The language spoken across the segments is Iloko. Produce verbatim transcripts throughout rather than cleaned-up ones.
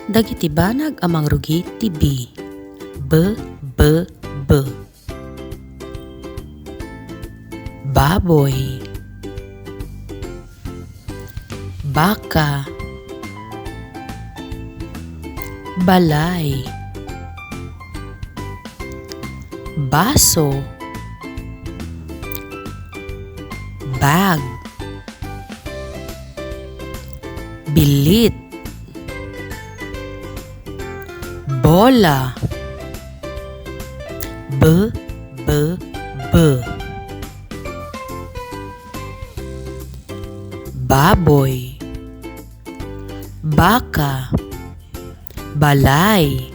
Dagiti banag a mangrugi ti B. B, B, B. Baboy. Baka. Balay. Baso. Bag. Bilit. Bola. B, B, B. Baboy. Baka. Balay.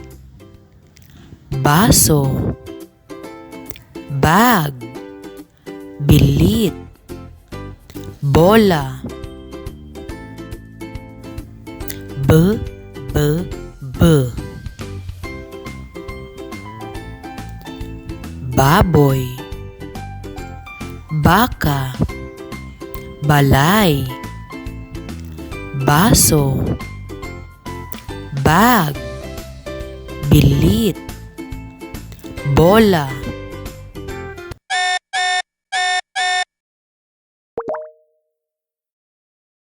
Baso. Bag. Bilit. Bola. B, B, B. Baboy. Baka. Balay. Baso. Bag. Bilit. Bola.